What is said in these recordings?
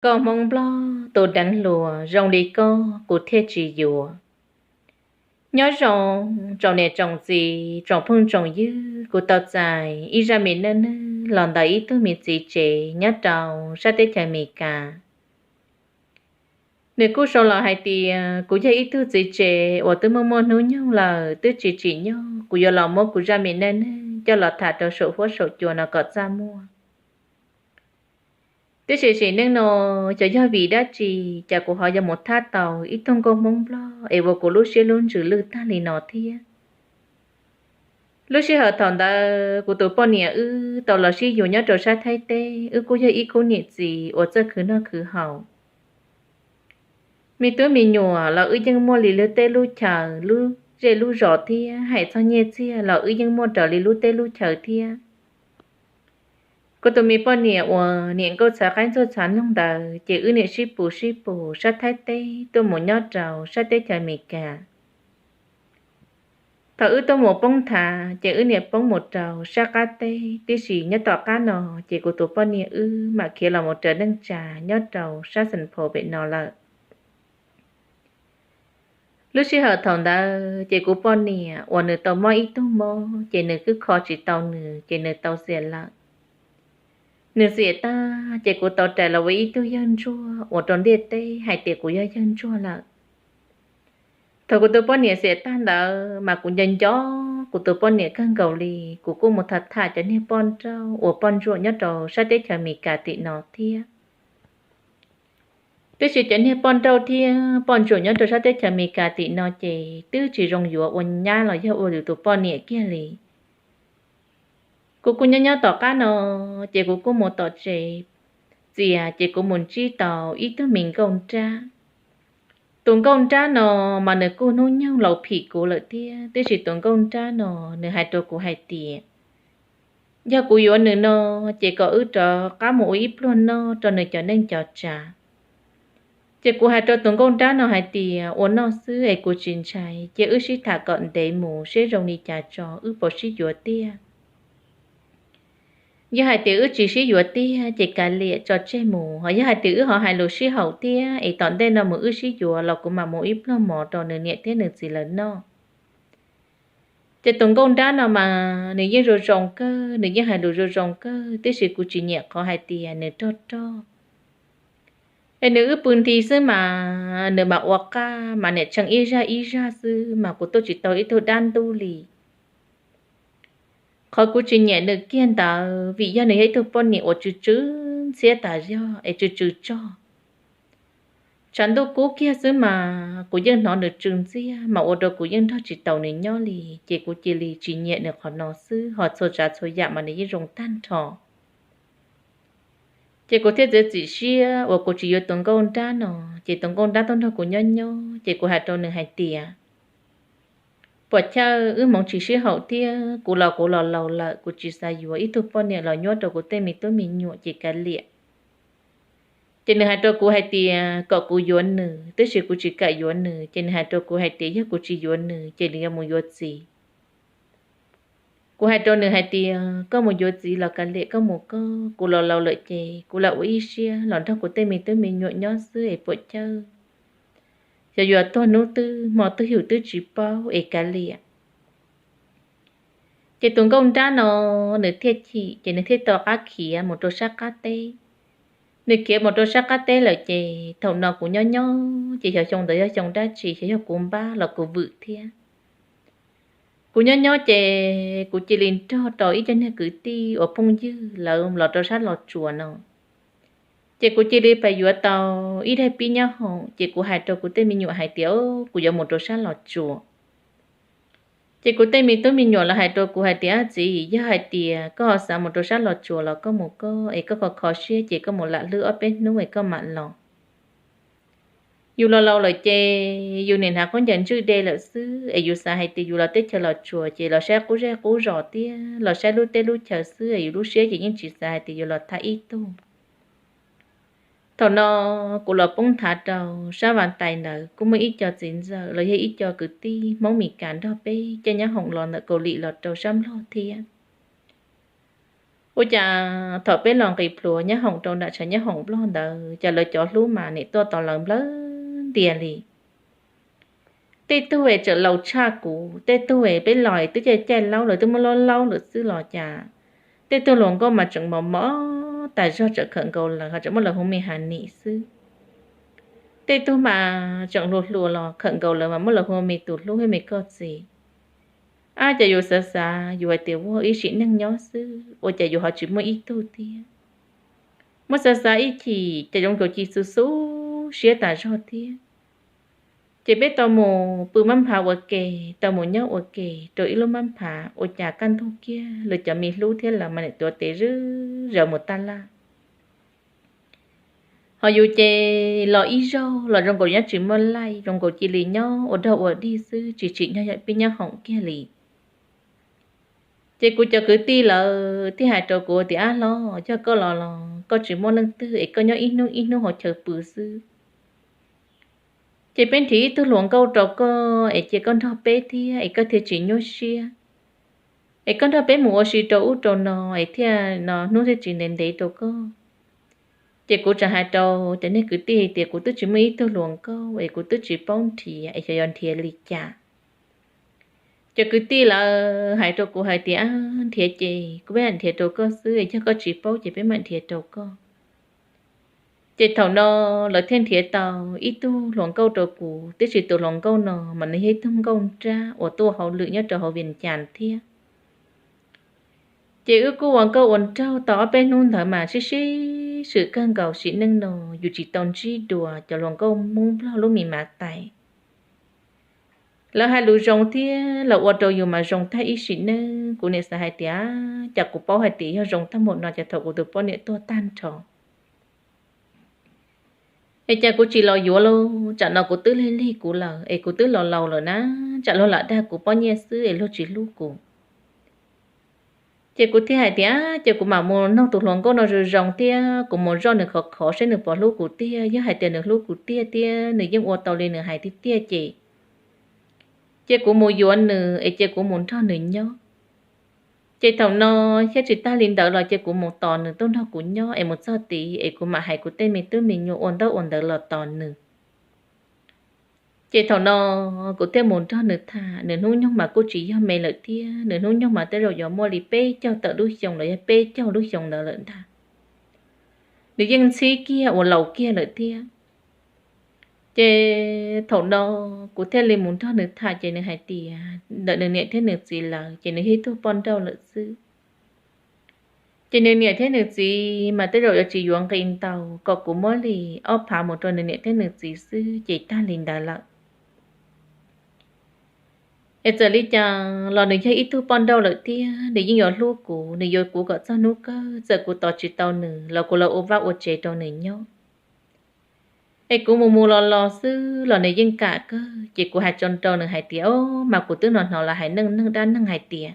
Nkauj Hmoob Nplog tus deev hluas zoo li koj kuv thiaj tsis yuav. Nyob zoo tsoom niam tsoom txiv tsoom phooj tsoom ywg, kuv tau txais ib zaj me neej neeg los ntawm ib tug me txiv tsev nyob rau sab teb chaws Amelikas. Nws kuj sau los hais tias kuv yog ib tug txiv tsev uas twb muaj muaj hnub nyoog lawm twb tsis tsim nyog kuv yuav los muab kuv zaj me neej neeg coj los tham rau saum huab saum cua no kom txaj muag. Tiam sis sim neej no xyov yog vim dab tsi cas kuv ho yuav mus thab tau ib tug nkauj Hmoob Nplog es ua kuv lub siab lub ntsws lwj tag li no thiab. Lub sij hawm thaum ntawd kuv tus poj niam wb tau los sib yuav nyob rau sab Thaib teb, wb kuj yog ib khub niam txiv uas txawj khwv noj khwv haus. Me tub me nyuam los wb yeej muaj li lub teb lub chaw, lub zej lub zos thiab hais txog nyiaj txiag los wb yeej muaj raws li lub teb lub chaw thiab. Kuv tus me poj niam uas niam nkauj txhav qaib ntxuag txhav mloog ntawd ces wb niam sib pus sib pus sab Thaib teb tuaj mus nyob rau sab teb chaws Amelikas. Thaum wb tuaj mus poob nthav ces wb niam poob mus rau sab qab teb, tiam sis nyob tom qab no ces kuv tus poj niam wb mam khiav los mus raws neej tsa nyob rau sab Xeem Phos pem no lawm. Lub sij hawm thaum ntawd ces kuv poj niam uas nws tau mob ib tug mob ces nws kuj kho tsis tau nws ces nws tau xiam lawm. Nws xiam tag ces kuv tau rais los ua ib tug yawg ntsuag uas rau ntiaj teb hais tias kuv yog yawg ntsuag lawm. Thaum kuv tus poj niam xiam tag ntawd mas kuv nco nco kuv tus poj niam kawg nkaus li, kuv kuj mus tham tham cov niag poj nrauj uas poj ntsuam nyob rau sab teb chaws Amelikas tim no thiab. Tiam sis cov niag poj nrauj thiab poj ntsuam nyob rau sab teb chaws Amelikas tim no ces twb tsis zoo yuav ua nyab los yog ua yus tus poj niam kiag li. Kuv kuj nyob nyob tom qab no ces kuv kuj mus tom tsev txias ces kuv mus ntsib tau ib tug me nkauj nrab. Tus nkauj nrab no mas nws kuj hnub nyoog laus phim kuv lawm thiab, tiam sis tus nkauj nrab no nws hais rau kuv hais tias yog kuv yuav nws no ces kom wb rov qab mus ua ib pluag noj rau nws cov neej cov tsav. Ces kuv hais rau tus nkauj nrab no hais tias ua noj xwb es kuv tsis ntshai, cia wb sib tham kom ntev mus seb zoo li cas tso wb puas sib yuav tiag. Yog hais tias wb tsis sib yuav tiag ces kav liam tso tseg mus, ho yog hais tias wb ho hais lus sib haum thiab es tom ntej no mus wb sib yuav los kuv mam mus ib pluag mov rau nws niam thiab nws txiv lawv noj. Ces tus nkauj nrab no mas nws yeej zoo zoo kawg, nws yeej hais lus zoo zoo kawg, tiam sis kuv tsis nyiam qhov hais tias nws rog rog. Es nws wb pw nti xwb mas nws mam ua qaj mas niam tshee ib zaj ib zaj xwb mas kuv tuaj tsis tau ib tug dab ntub li. Qhov kuv tsis nyiam nws kiag ntawd vim yog nws yog ib tug poj niam uas tsw tsw ntxhiab tas zog es tsw tsw tsog. Tshav ntuj kub kiag xwb mas kuv yeej hnov nws tsw ntxiag mas ua rau kuv yeej nrog tsis taus nws nyob li, ces kuv cia li tsis nyiam nws qhov no xwb, ho txhua tsav txhua yam mas nws yeej zoo tag nrho. Ces kuv thiaj txiav txim siab uas kuv tsis yuav tus nkauj nrab no, ces tus nkauj nrab tuaj nrog kuv nyob nyob, ces kuv hais rau nws hais tias puas chawj wb hmoov tsis sib haum thiab, kuv los kuv los laus lawm, kuv tsis xav yuav ib tug poj niam los nyuab rau kuv tej me tub me nyuam ces kav liam. Ces nws hais rau kuv hais tias kom kuv yuav nws, tiam sis kuv tsis kam yuav nws, ces nws hais rau kuv hais tias yog kuv tsis yuav nws ces nws yuav mus yuav txiv. Kuv hais rau nws hais tias koj mus yuav txiv los kav liam, koj mus koj, kuv los laus lawm ces kuv lam ua ib siab los nrog kuv tej me tub me nyuam nyob xwb es puas chawj. Xyov yuav tuag hnub twg hmo twg yus twb tsis paub es kav liam. Ces tus nkauj nrab no nws thiaj chim, ces nws thiaj tau qab khiav mus rau sab qab teb. Nws khiav mus rau sab qab teb lawm ces thaum no kuv nyob nyob ces xyov xyoo ntawd yog xyoo dab tsi, xyov yog kuv npab los kuv vwm thiab. Kuv nyob nyob ces kuv cia li nrog rau ib co niag kwv tij uas phooj ywg lawv los rau sab Los Tsuas no. Ces kuv cia li pais yuav tau ib daim pib nyab hoom, ces kuv hais rau kuv tej me nyuam hais tias kuv yuav mus rau sab Los Tsuas. Ces kuv tej me tub me nyuam los hais rau kuv hais tias txiv, yog hais tias koj ho xav mus rau sab Los Tsuas los koj mus koj, es koj kho kho siab ces koj mus lam hlwb ob peb hnub es koj mam los. Yus los laus lawm ces yus niam hnav khaub ncaws ntswj de lawm xwb, es yus xav hais tias yus los teb chaws Los Tsuas ces los saib qub zej qub zos thiab los saib lub teb lub chaw xwb, es yus lub siab ces yeej tsis xav hais tias yuav los thab ib tug. Thaum no kuv los poob nthav rau sab Vas Tais ntawd kuj muaj ib co txiv ntxawm los yog ib co kwv tij Hmoob Mes Kas nrog peb caij nyab hoom los ntawm Kaus Lim los rau sab Nplog thiab. Ua cas thaum peb los nqis plhuav nyob hoom rau nram tshav nyob hoom nplog ntawd ces lawv cov hlub mas nim tuaj tos lawv nplawg ntias li. Tej tug es tseem laus tshaj kuv, tej tug es peb los twb caij caij laub lawm twb muab laub laub lawm xwb los cas tej tug hluas nkauj mas tseem mos mos tas zog tseem khawm nkaus lawv ho tseem muab lawv hu me has nim xwb. Tej tug mas tseem hluas hluas los khawm nkaus lawv mas muab lawv hu me tus hlub thiab me koj txiv. Ab, ces yus xav xav yus hais tias ua ib sim neej nyob xwb ua cas yus ho tsis muaj ib tug thiab. Muab xav xav ib chim ces zoo nkaus ci xu xub siab tas zog thiab. Ces peb tau mus pw mab nphav ua ke, tau mus nyob ua ke rau ib lub mab nphav ua cas kaj ntug kiag lawv cov me hlub thiab lawv mas nim tuav tes zws zawv mus taj laj. Ho yus ces los ib zaug los zoo nkaus nyob tsis muaj laij, zoo nkaus cia li nyob ua dog ua dig xwb tsis tsim nyog pib nyob hoom kiag li. Ces kuv cov kwv tij lawv thiaj hais rau kuv tias, Ab hlob, yog koj los los koj tsis muaj leej twg es koj nyob ib hnub ib hnub hauv chaw pw xwb. Ces peb nrhiav ib tug hluas nkauj rau koj es cia koj nrog peb thiab es koj thiaj tsis nyuaj siab, es koj nrog peb mus ua si rau ub rau no es thiaj no hnub thiaj tsis ntev ntev rau koj. Ces kuv tseem hais rau cov niag kwv tij tias kuv twb tsis muaj ib tug hluas nkauj es kuv twb tsis paub nrhiav es xyov yuav nrhiav li cas. Cov kwv tij lawv hais rau kuv hais tias, Nrhiav ces kuv peb nrhiav rau koj xwb es yog koj tsis paub ces peb mam nrhiav rau koj. Ces thaum no lawv thiaj nrhiav tau ib tug hluas nkauj rau kuv, tiam sis tus hluas nkauj no mas nws yog ib tug nkauj nrab uas tuaj hauj lwm nyob rau hauv Vias Cas thiab. Ces wb kuj ua nkauj ua nraug tau ob peb hnub ntawd mas sib sib swm kawg nkaus, sim neej no yus tsis tau ntsib dua cov hluas nkauj Hmoob Nplog lub me mav tais. Lawv hais lus zoo thiab los ua rau yus mas zoo tag ib sim neej. Kuv nim xav hais tias cas kuv paub hais tias yog zoo tag npaum no ces thaum kuv tus poj niam tuag tag nrho es cas kuv tsis los yuav lauj, tsam no kuv twb lig lig kuv lawm es kuv twb laus laus lawm na, tsam luag lam dag kuv pob nyiaj xwb es luag tsis hlub kuv. Ces kuv thiaj hais tias ces kuv mam mus noog tus hluas nkauj no zoo zoo thiab kuv mus zoj nws khov khov seb nws puas hlub kuv tiag. Yog hais tias nws hlub kuv tiag thiab nws yeej ua tau li nws hais tiag tiag ces, ces kuv mus yuav nws es ces kuv mus nrog nws nyob. Ces thaum no thiab tsis tag li ntawd los ces kuv mus tos nws tuaj nrog kuv nyob es mus txog tid es kuv mam hais kuv tej me tub me nyuam ua ntaub ua ntawv los tos nws. Ces thaum no kuv thiaj mus nrog nws tham, nws hnub nyoog mas kuj tsis yog me lawm thiab, nws hnub nyoog mas tej zaum yuav muaj li peb caug tawm lub xyoo los yog peb caug lub xyoo ntawd lawm ntag. Nws yeej ntxhib kiag uas laus kiag lawm thiab. Ces thaum no kuv thiaj li mus nrog nws tham ces nws hais tias ntawm nws niam thiab nws txiv lawm ces nws yog ib tug poj nrauj lawm xwb. Ces nws niam thiab nws txiv mas tej zaum yuav tsis yuav nqi ntau, kom kuv muab li ob phav mus rau nws niam thiab nws txiv xwb ces tag li ntawd lawm. Es txawm li cas los nws yog ib tug poj nrauj lawm thiab nws yeej yuav hlub kuv, nws yuav kuv kom txog hnub kawg, txawm kuv tos tsis tau nws los kuv los ua vaj ua tsev rau nws nyob. Es kuv mus mus los los xwb los nws yeej kam kawg, ces kuv hais tso rau nws hais tias, Os, mas kuv twb hnov hnov lawv hais neej neeg dab neeg hais tias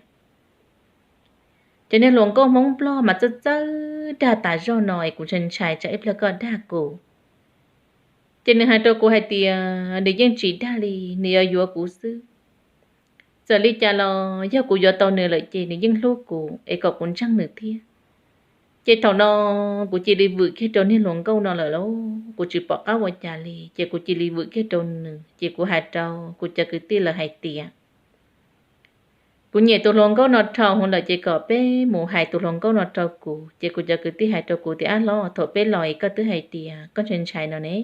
cov niag hluas nkauj Hmoob Nplog mas txawj txawj dag tas zog no es kuv ntshai ntshai tsam ib pliag koj dag kuv. Ces nws hais rau kuv hais tias nws yeej tsis dag li, nws yuav yuav kuv xwb. Txawm li cas los yog kuv yuav tau nws lawm ces nws yeej hlub kuv es kom kuv ntseeg nws thiab. Ces thaum no kuv cia li vwm kiag rau niag hluas nkauj no lawm lauj, kuv tsis pom qab ua cas li ces kuv cia li vwm kiag rau nws. Ces kuv hais rau kuv cov kwv tij lawv hais tias kuv nyiam tus hluas nkauj no dhau hwv lawm ces kom peb mus hais tus hluas nkauj no rau kuv. Ces kuv cov kwv tij hais rau kuv tias, Ab hlob, thaum peb los es koj twb hais tias koj ntshai ntshai no ne,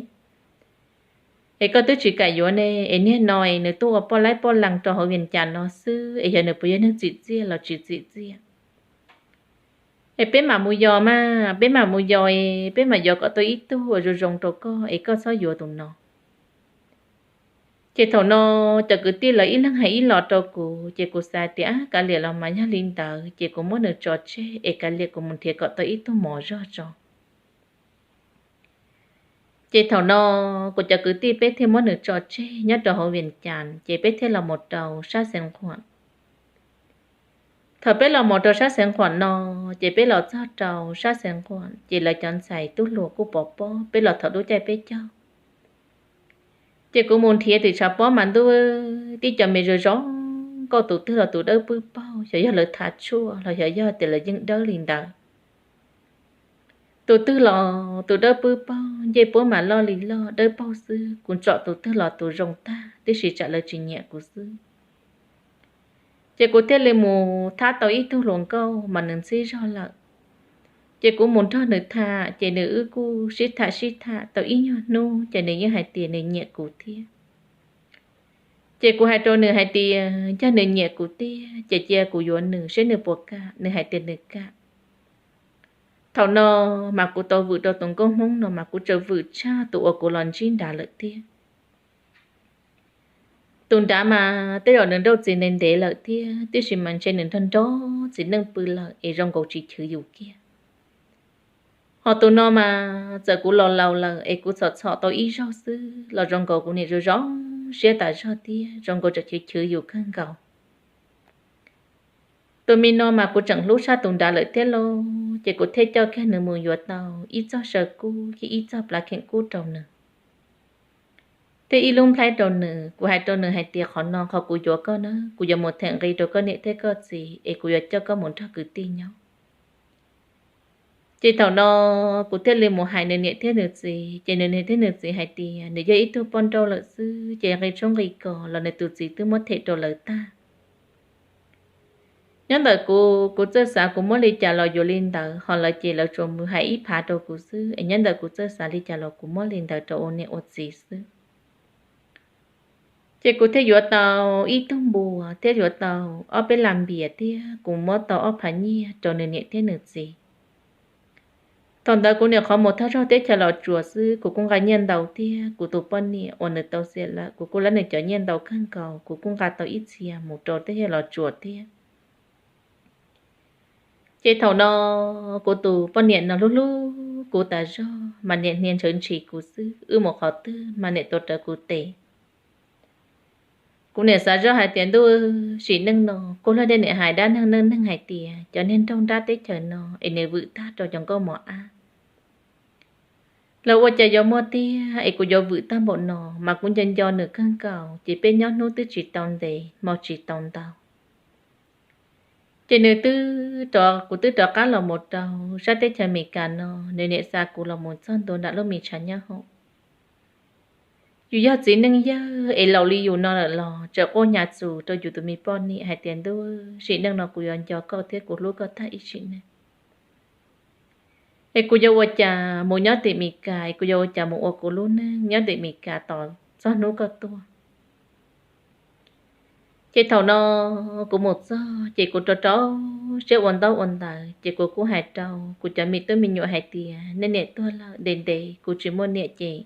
es koj twb tsis kam yuav ne, es niag no es nws tuaj ua poj laib poj leeg rau hauv Vias Cas no xwb es xyov nws puas yog neeg tsim txiaj los tsis tsim txiaj. Es peb mam mus yos mas, peb mam mus yos es peb mam yuav kom tau ib tug uas zoo zoo rau koj es koj txhob yuav tus no. Ces thaum no cov kwv tij lawv ib leeg hais ib los rau kuv ces kuv xav tias, Ab, kav liam los mas yog li ntawd ces kuv muab nws tso tseg es kav liam kuv mus nrhiav kom tau ib tug mos zog tso. Ces thaum no kuv cov kwv tij peb thiaj muab nws tso tseg nyob rau hauv Vias Cas ces peb thiaj los mus rau sab Xeev Khuam. Thaum peb los mus rau sab Xeev Khuam no ces peb los txog rau sab Xeev Khuam ces lawv cov ntxhais tub hluas kuj pov pob peb los thaum lub caij peb caug. Ces kuv mus nrhiav tim tshav pob mas ntuj, tib co me zoo zoo nkauj tus twg los tus dawb pwb paug, xyov yog lawv thav tshuaj los xyov yog tias lawv yeej dawb li ntawd. Tus twg los tus dawb pwb paug, ncej puab mas loj li loj, dawb paug xwb, kuv tsom tus twg los tus zoo tag, tiam sis tsam lawv tsis nyiam kuv xwb. Ces kuv thiaj li mus tham tau ib tug hluas nkauj mas nws ntxhib zog lawm. Ces kuv mus nrog nws tham, ces nws wb kuj sib tham sib tham tau ib nyuag hnub, ces nws yeej hais tias nws nyiam kuv thiab. Ces kuv hais rau nws hais tias yog nws nyiam kuv tiag ces cia kuv yuav nws seb nws puas kam. Nws hais tias nws kam. Thaum no mas kuv tau vwm rau tus nkauj Hmoob no mas kuv tseem vwm tshaj tus uas kuv los ntsib nrad lawm thiab. Tus nrad mas tej zaum nws nrauj txiv ntev ntev lawm thiab, tiam sis mas ntshe nws nrog nrog txiv neej pw lawm es zoo nkaus tsis chwv yus kiag. Ho tus no mas txawm kuv los laus lawm es kuv txhom txhom tau ib zaug xwb los zoo nkaus kuv niam zoo zoo siab tas zog thiab, zoo nkaus tseem chwv chwv yus kawg nkaus. Tus me no mas kuv tseem hlub tshaj tus nrad lawm thiab lauj, ces kuv thiaj coj kiag nws mus yuav tau ib txog saw kub thiab ib txog plav kheem kub rau nws, thiab ib lub nplhaib rau nws. Kuv hais rau nws hais tias qhov no qhov kuv yuav koj na, kuv yuav mus them nqi rau koj niam thiab koj txiv es kuv yuav coj koj mus nrog kwv tij nyob. Ces thaum no kuv thiaj li mus hais nws niam thiab nws txiv, ces nws niam thiab nws txiv hais tias nws yog ib tug poj nrauj lawm xwb, ces nqi tshoob nqi kos los nws tus txiv twb muab them rau lawv tag. Nyob ntawm kuv, kuv txawj xav kuv muab li cas los yuav li ntawd, ho lawv ces lawv tsuas mus hais ib phav rau kuv xwb, es nyob ntawm kuv txawj xav li cas los kuv muab li ntawd rau ua niam ua txiv xwb. Ces kuv thiaj yuav tau ib tug npua thiab yuav tau ob peb las npias thiab kuv muab tau ob phav nyiaj rau nws niam thiab nws txiv. Thaum ntawd kuv nyuam qhuav mus thawj zaug teb chaws Los Tsuas xwb, kuv kuj nqa nyiaj ntau thiab kuv tus poj niam uas nws tau xiam lawm, kuv kuj lab nws cov nyiaj ntau kawg nkaus, kuv kuj nqa tau ib txhia mus rau teb chaws Los Tsuas thiab. Ces thaum no kuv tus poj niam no hlub hlub kuv tas zog, mas niam hnia ntshawv ntshis kuv xwb, wb mus qhov twg mas niam tuav rawv kuv tes. Kuv niam xav zoj hais tias ntuj, sim neej no kuj luag tej niam hais dab neeg neej neeg hais tias cov niag nraug nrab teb chaws no es nws vwm tag rau cov nkauj mos ab. Los ua cas yuav muaj tiag es kuv yuav vwm tag npaum no, mas kuv nco nco nws kawg nkaus, ces peb nyob hnub twb tsis tau ntev hmo tsis tau ntau. Ces nws twb, kuv twb rov qab los mus rau sab teb chaws Amelikas no, nws niam xa kuv los mus txog ntua nram lub me tshav nyob hoom. Yus yog txiv neej yawg es laus li yus no lawm los tseem quaj hnyav txus rau yus tus me poj niam hais tias ntuj, sim neej no kuv yuav nco koj thiab kuv hlub koj tag ib sim neej. Es kuv yuav ua cas mus nyob tim Amelikas, es kuv yuav ua cas mus ua kuv lub neej nyob tim Amelikas tos txog hnub koj tuaj. Ces thaum no kuv mus txog ces kuv rau rau siab ua ntaub ua ntawv, ces kuv kuj hais rau kuv cov me tub me nyuam hais tias nej niam tuag lawm ntev ntev, kuv tsis muaj niam ces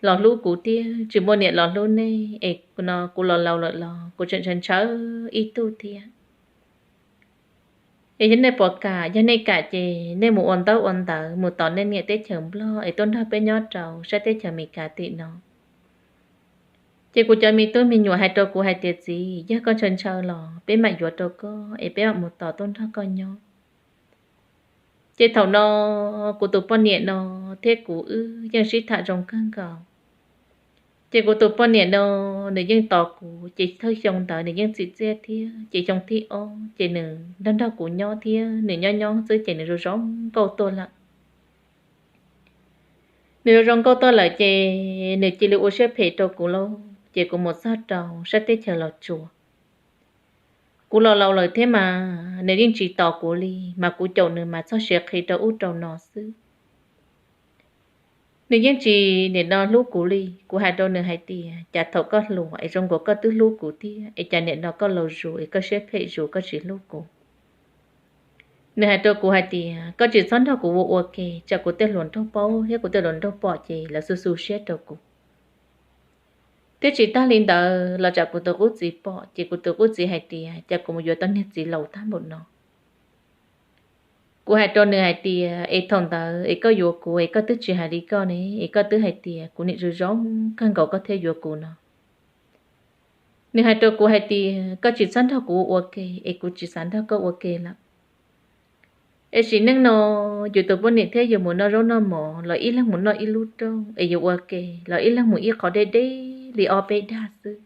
los hlub kuv thiab tsis muaj niam los hlub nej, es no kuv los laus lawm los kuv tseem ntshaw ntshaw ib tug thiab. Es yog nej puas kam, yog nej kam ces nej mus ua ntaub ua ntawv mus tos nej niam teb chaws Nplog es tuaj nrog peb nyob rau sab teb chaws Amelikas tim no. Ces kuv cov me tub me nyuam hais rau kuv hais tias txiv, yog koj ntshaw ntshaw los peb mam yuav rau koj es peb mam mus tos tuaj nrog koj nyob. Ces thaum no kuv tus poj niam no thiab kuv wb yeej sib tham zoo kawg nkaus. Ces kuv tus poj niam no nws yeej tos kuv, ces thawj xyoo ntawd nws yeej txim txiaj thiab, ces xyoo thib ob ces nws nrog nrog kuv nyob thiab nws nyob nyob xwb ces nws zoo zoo nkauj tuaj lawm. Nws zoo zoo nkauj tuaj lawm ces nws cia li ua siab phem rau kuv lauj, ces kuv mus txog rau sab teb chaws Los Tsuas. Kuv los laus lawm thiab mas nws yeej tsis tos kuv li, mas kuv caum nws mas txog siav qhi rau ub rau no xwb. Nws yeej tsis nim no hlub kuv li. Kuv hais rau nws hais tias cas thaum koj hluas es zoo nkaus koj twb hlub kuv thiab, es cas nim no koj laus zus es koj siab phem zus koj tsis hlub kuv. Nws hais rau kuv hais tias koj tsis txhob nrog kuv ua ua ke, tsam kuv tej hluas nraug paub thiab kuv tej hluas nraug pom ces lawv xu xu siab rau kuv. Thiab tsis tag li ntawd los tsam kuv tus qub txiv pom ces kuv tus qub txiv hais tias cas kuv mus yuav tau niag txiv laus tag npaum no. Kuv hais rau nws hais tias es thaum ntawd es koj yuav kuv es koj twb tsis hais li koj ne, es koj twb hais tias kuv niam zoo zoo kawg nkaus koj thiaj yuav kuv no. Nws hais rau kuv hais tias koj tsis txhob nrog kuv ua ke es kuv tsis xav nrog koj ua ke lawm. Es sim neej no yus tus poj niam thiab yus mus noj zaub noj mov los ib leeg mus noj ib lub rooj, es yus ua ke los ib leeg mus ib qho deb deb li ob peb dag xwb.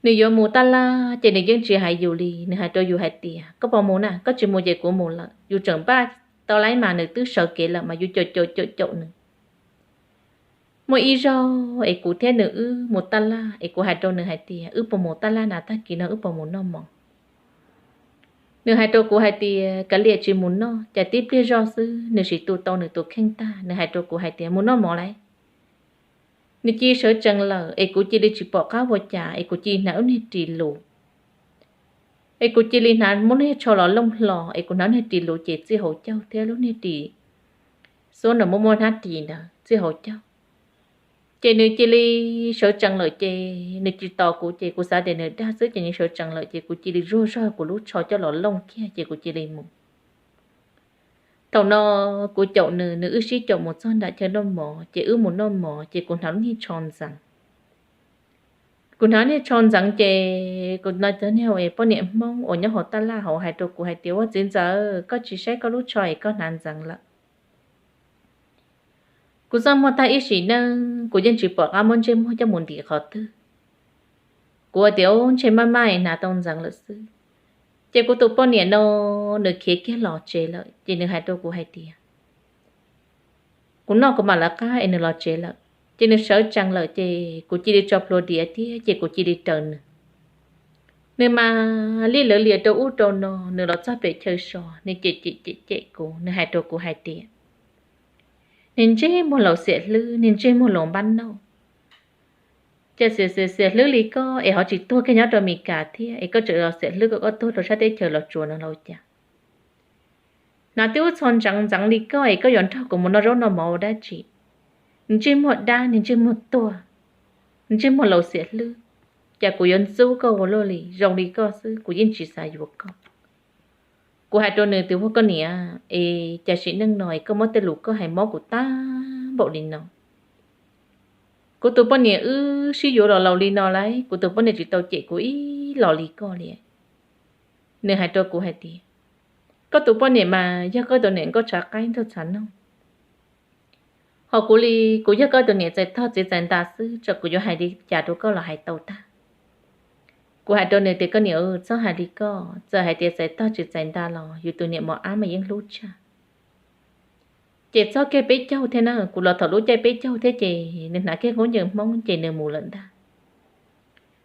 Nws yuav mus taj laj ces nws yeej tsis hais yus li, nws hais rau yus hais tias, koj puas mus na, koj tsis mus ces kuv mus lawm. Yus tseem npaj tau lawm mas nws twb sawv kev lawm mas yus caum caum caum caum nws. Muaj ib zaug es kuv thiab nws wb mus taj laj es kuv hais rau nws hais tias, wb puas mus taj laj na, tag kis no wb puas mus noj mov? Nws hais rau kuv hais tias, kav liam, tsis mus noj. Cas tib pliag zoj xwb nws sim tu tau nws tus kheej tag, nws hais rau kuv hais tias, mus noj mov lauj. Nws cia li sawv tsees lawm es kuv cia li tsis pom qab ua cas es kuv cia li hnav lub niag ris lus. Es kuv cia li hnav muab niag tsho los looj hlo es kuv hnav niag ris lus ces txij hauv caug thiab lub niag ris xub nws muaj muaj hnab ris ntawd txij hauv caug. Ces nws cia li sawv tsees lawm ces nws tsis tos kuv ces kuv xav tias nws dag xwb ces nws sawv tsees lawm ces kuv cia li zuag zog kuv lub tsho coj los looj kiag ces kuv cia li mus. Thaum no kuv caum nws, nws wb sib caum mus txog nram chaw noj mov ces wb mus noj mov ces kuv hnav lub niag tsho ntxeev. Kuv hnav niag tsho ntxeev ces kuv no cov niag poj niam Hmoob uas nyob hauv taj laj hauv hais rau kuv hais tias, ua txiv ntxawm, koj tsis saib koj lub tsho es koj hnav ntxeev lawm. Kuv txaj muag tag ib sim neej kuv yeej tsis pom qab muab ntsej muag coj mus ntim qhov twg. Kuv tias, ntshe maj maj hnav tau ntxeev lawm xwb. Ces kuv tus poj niam no nws khiav kiag los tsev lawm ces nws hais rau kuv hais tias, kuv noj kuv mam lawv qab es nws los tsev lawm. Ces nws sawv tsees lawm ces kuv cia li tso plhuav diav thiab ces kuv cia li raws nws. Nws mas li lawv lias rau ub rau no, nws los txog pem chaw so, nws cem cem cem cem kuv, nws hais rau kuv hais tias, niag ntsej muag laus xiam hlwb, niag ntsej muag laus npab nauj. Cas xiam xiam xiam hlwb li koj es ho tsis tuag kiag nyob rau Mes Kas thiab es koj tseem los xiam hlwb kom koj tuag rau sab teb chaws Los Tsuas no los cas? Hnav tib lub tsho ntxeev ntxeev li koj es koj yuav nrog kuv mus noj zaub noj mov ua dab tsi? Niag ntsej muag dab, niag ntsej muag tuag, niag ntsej muag laus xiam hlwb, cas kuv yuav ntxub koj ua luaj li. Zoo li koj xwb kuv yeej tsis xav yuav koj. Kuv hais rau nws tias, ua koj niam, es cas sim neej no es koj muab tej lus koj hais mob kuv tag npaum li no? Kuv tus poj niam wb sib yuav los laus li no lawm, kuv tus poj niam tsis tau cem kuv ib los li koj li. Nws hais rau kuv hais tias, koj tus poj niam mas yog koj tus niam nkauj tshav qaib ntug txhav noog. Ho kuv li, kuv yog koj tus niam txais tog txiv txais nta xwb, txawm kuv yuav hais li cas rau koj los hais tau tag. Kuv hais rau nws tias, koj niam, txhob hais li koj, txawm hais tias txais tog tsis txais nta los yus tus niam mos ab mas yeej hlub tshaj. Ces txog kiag peb caug thiab na, kuv los thaum lub caij peb caug thiab ces nws hnav kiag khaub ncaws Hmoob ces nws mus lawm ntag.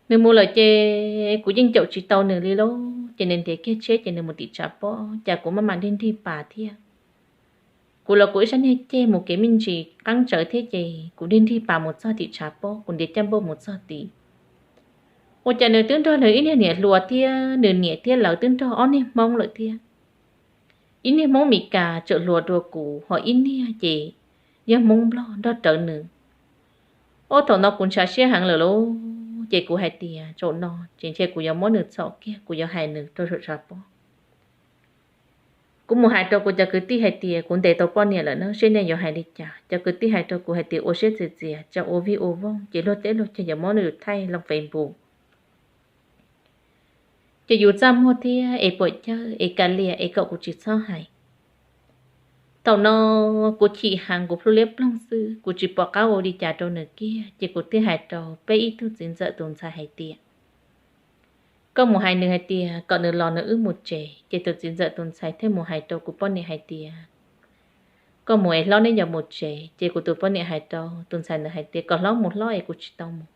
Nws mus lawm ces kuv yeej caum tsis tau nws li lauj, ces nws ntiav kiag tsheb ces nws mus tim tshav pob, cas kuv maj mam nrig nrig pas thiab. Kuv los kuv ib sab niag ceg mus kev me ntsis qeeb tsawv thiab ces kuv nrig nrig pas mus txog tim tshav pob, kuv ntiav caj npauj mus txog tid. Ua cas nws twb nrog nws ib niag niam hluas thiab nws niam thiab lawv twb nrog ob niag Hmoob lawm thiab. Ib niag Hmoob Mes Kas tseem hluas dua kuv, ho ib niag ces yog Hmoob Nplog nrog rawv nws. Ob thaum no kuv ntshav siab heev lawm lauj, ces kuv hais tias, tsaum no ces ntshe kuv yuav muab nws txhom kiag, kuv yuav hais nws rau saum tshav pob. Kuv mus hais rau kuv cov kwv tij hais tias kuv ntes tau poj niam lawm na, seb nej yuav hais li cas. Cov kwv tij hais rau kuv hais tias ua siab txias txias, tsis ua vij ua voog, ces luag teb luag chaw yuav muab nws thaij loo Facebook. Ces yus txaj muag thiab es puam chawj es ka liam es kom kuv tsis txhob hais. Thaum no kuv chim heev, kuv plhu liab ploog xwb, kuv tsis pom qab ua li cas rau nws kiag, ces kuv thiaj hais rau peb ib tug txiv ntxawm tus ntxhais hais tias, koj mus hais nws hais tias kom nws los nws wb mus tsev. Ces tus txiv ntxawm tus ntxhais thiaj mus hais rau kuv poj niam hais tias, koj mus es hlob neb yuav mus tsev. Ces kuv tus poj niam hais rau tus ntxhais ntawd hais tias, kom hlob mus hlob es kuv tsis tau mus.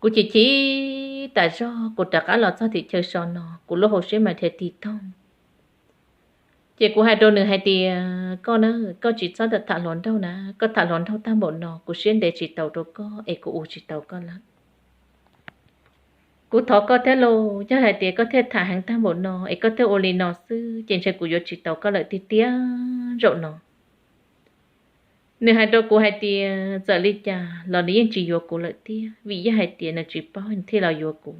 Kuv chim chim tas zog, kuv rov qab los txog tim chaw so no, kuv lub hauv siab mas dhia tig toog. Ces kuv hais rau nws hais tias, koj na, koj tsis txhob tham hluas nraug na, koj tham hluas nraug tag npaum no kuv siab ntev tsis tau rau koj es kuv ua tsis tau koj lawm. Kuv thov koj thiab lauj, yog hais tias koj thiaj tham heev tag npaum no es koj thiaj ua li no xwb ces ntshe kuv yuav tsis tau koj lawm tiag tiag zaum no. Nws hais rau kuv hais tias txawm li cas los nws yeej tsis yuav kuv lawm thiab, vim yog hais tias nws tsis paub nws thiaj los yuav kuv.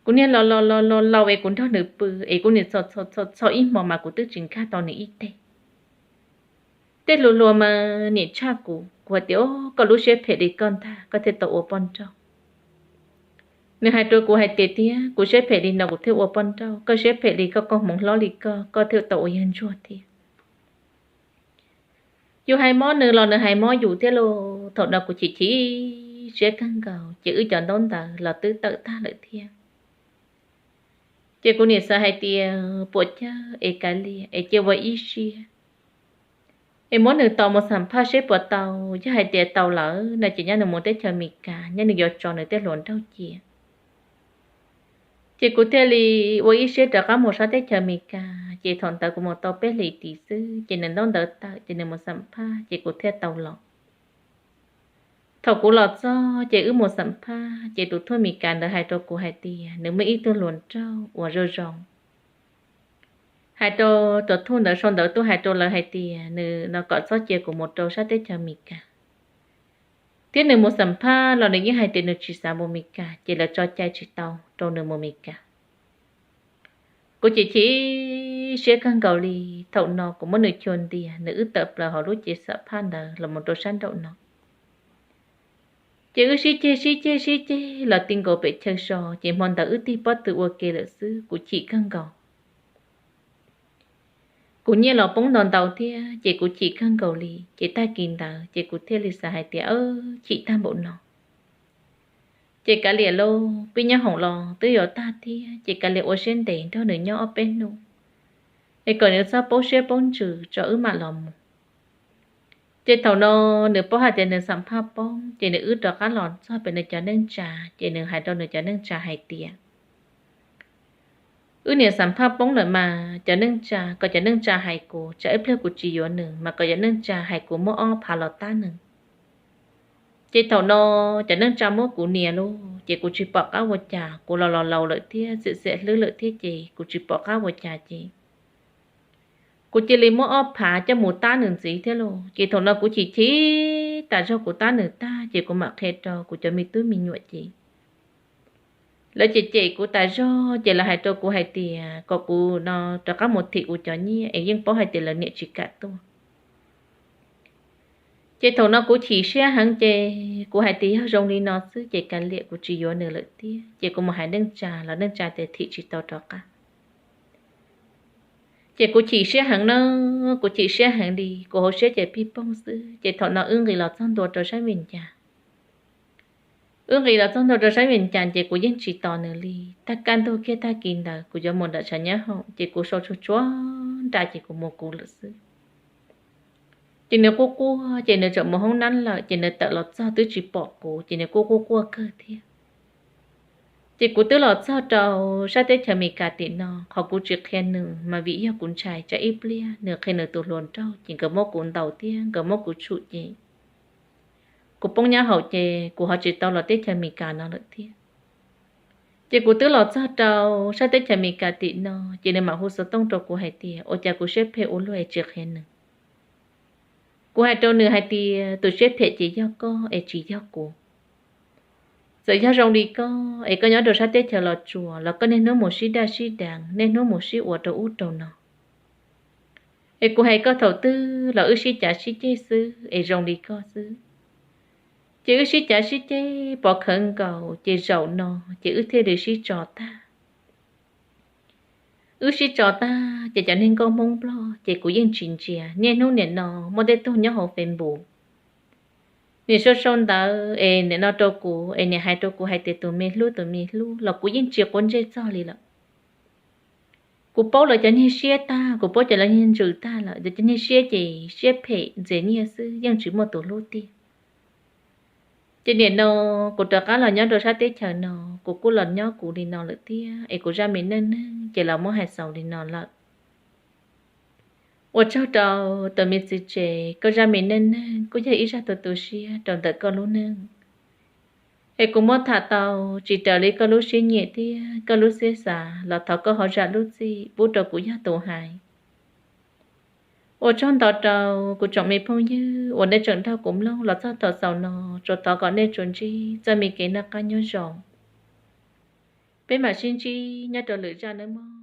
Kuv niag los los los los laus es kuv nrog nws pw es kuv niam txhom txhom txhom ib hmo mas kuv twb tsis nkag tau nws ib teg. Tej hluas hluas mas niam tshaj kuv, kuv hais tias, o, koj lub siab phem li koj ntag koj thiaj tau ua poj nrauj. Nws hais rau kuv hais tias, tiag, kuv siab phem li no kuv thiaj ua poj nrauj, koj siab phem li koj, koj hmoov hlob li koj, koj thiaj tau ua yawg ntsuag thiab. Yus hais mob nws los nws hais mob yus thiab lauj. Thaum no kuv chim chim siab kawg nkaus ces wb cov ntaub ntawv los twb tawm tag lawm thiab. Ces kuv niam xav hais tias puas cawg es kav liam es cia ua ib siab, es muab nws tos mus xam phaj seb puas tau. Yog hais tias tau lawm no ces nyob nws mus teb chaws Amelikas, nyob nws yuav tso nws tej hluas nraug cia. Ces kuv thiaj li ua ib siab rov qab mus sab teb chaws Amelikas. Ces thaum ntawd kuv mus tau peb hlis tid xwb ces nws ntaub ntawv tawm ces nws mus xam phaj ces kuv thiaj tau los. Thaum kuv los txog ces wb mus xam phaj ces tus thuj Amelikas ntawd hais rau kuv hais tias nws muaj ib tug hluas nraug uas zoo zoo. Hais rau tus thuj ntawd, sau ntawv tuaj hais rau lawv hais tias nws no kom txhob cia kuv mus rau sab teb chaws Amelikas, thiab nws mus xam phaj los nws yeej hais tias nws tsis xav mus Amelikas, ces lawv tso cai tsis tau rau nws mus Amelikas. Kuv ces chim siab kawg nkaus li. Thaum no kuv muab nws chua ntiag, nws wb tawm plaws hauv lub cev xam phaj ntawd los mus rau sab nraum no. Ces wb sib ceg sib ceg sib ceg los ti nkaus pem chaw so, ces hmo ntawd wb tig pob tw ua ke lawm xwb, kuv chim kawg nkaus. Kuv nyiaj los poob ntau ntau thiab ces kuv chim kawg nkaus li. Ces tag kis ntawd ces kuv thiaj li xav hais tias, chim tag npaum no ces kav liam lauj, pib nyob hoom los twb yuav tag thiab, ces kav liam ua siab ntev nrog nws nyob ob peb hnub, es kom nws txhob poob siab poob ntsws tso wb mam los mus. Ces thaum no nws paub hais tias nws xam phaj poob, ces nws wb rov qab los txog pem nws cov neej tsa, ces nws hais rau nws cov neej tsa hais tias, wb niam xam phaj poob lawm mas cov neej tsa, kom cov neej tsa hais kuv, tsam ib pliag kuv tsis yuav nws mas kom cov neej tsa hais kuv muab ob phav los tab nws. Ces thaum no cov neej tsa muab kuv nias lauj, ces kuv tsis pom qab ua cas, kuv los los laus lawm thiab, xiam xiam hlwb lawm thiab, ces kuv tsis pom qab ua cas ces kuv cia li muab ob phav coj mus tab nws ntxiv thiab lauj. Ces thaum no kuv chim chim tas zog, kuv tab nws tag ces kuv mam qhia rau kuv cov me tub me nyuam ces lawv cem cem kuv tas zog, ces lawv hais rau kuv hais tias kom kuv no rov qab mus thim kuv cov nyiaj, es yeej paub hais tias lawv niam tsis kam tuaj. Ces thaum no kuv chim siab heev, ces kuv hais tias yog zoo li no xwb ces kav liam, kuv tsis yuav nws lawm thiab. Ces kuv mus hais neej tsa los neej tsa tias thim tsis tau rov qab. Ces kuv chim siab heev na, kuv chim siab heev li, kuv hauv siab ces pig poog xwb. Ces thaum no wb nqis los txog ntua rau sab Vias Cas. Wb nqis los txog ntua rau sab Vias Cas ces kuv yeej tsis tos nws li. Tag kaj ntug kiag tag kis ntawd kuv yuav mus nram tshav nyab hoom, ces kuv sau tsuag tsuag nra ces kuv mus kuv lawm xwb. Ces nws quaj quaj, ces nws tseem mus hoob nab lawm, ces nws tawm los txog twb tsis pom kuv, ces nws kuj quaj quaj kawg thiab. Ces kuv twb los txog rau sab teb chaws Amelikas tim no, qhov kuv tsis qhia nws mas vim yog kuv ntshai tsam ib pliag nws qhia nws tus hluas nraug ces nkawd muab kuv ntaus thiab nkawd muab kuv tshum ces kuv poob nyab haum ces kuv ho tsis tau los teb chaws Amelikas no lawm thiab. Ces kuv twb los txog rau sab teb chaws Amelikas tim no, ces nws mam hu xov tooj rau kuv hais tias ua cas kuv siab phem ua luaj es tsis qhia nws. Kuv hais rau nws hais tias tus siab phem ces yog koj es tsis yog kuv. Txawm yog zoo li koj es koj nyob rau sab teb chaws Los Tsuas los koj niaj hnub mus sib daj sib deev, niaj hnub mus sib ua rau ub rau no. Es kuv hais koj thaum twg los wb sib cav sib ceg xwb es zoo li koj xwb. Ces wb sib cav sib ceg pov khawv nkaus ces zaum no ces wb thiaj li sib tso tag. Wb sib tso tag ces cov neeg nkauj Hmoob Nplog ces kuv yeej tsis ntsia, niaj hnub nim no muaj tej tug nyob hauv Facebook, nim sau sau ntawv es nim no rau kuv es nim hais rau kuv hais tias tus me hlub tus me hlub los kuv yeej tsis quav ntsej txog li lawm. Kuv paub lawv cov niag siab tag, kuv paub cov lawv niag ntsws tag lawm, cov niag siab ces siab phem ntxias nyiaj xwb, yeej tsis muaj tus hlub tiag. Ces nim no kuv rov qab los nyob rau sab teb chaws no, kuv kuj los nyob kuv li no lawm thiab, es kuv zaj me neej neeg ces los muab hais xaus li no lawm. Ua tsaug rau tus me txiv tsev, koj zaj me neej neeg kuj yog ib zaj tu tu siab rau ntawm koj lub neej. Es kuv muab tham tau tsis raws li koj lub siab nyiam thiab koj lub siab xav los thov koj ho zam lub txim pub rau kuv yog tus hais. Ua tsaug ntau rau kuv tsoom me phooj ywg uas nej tseem nrog kuv mloog los txog thaum xaus no, tsuas thov kom nej tsuas ntsib txoj me kev noj qab nyob zoo. Peb mam sib ntsib nyob rau lwm zaj nawb mog.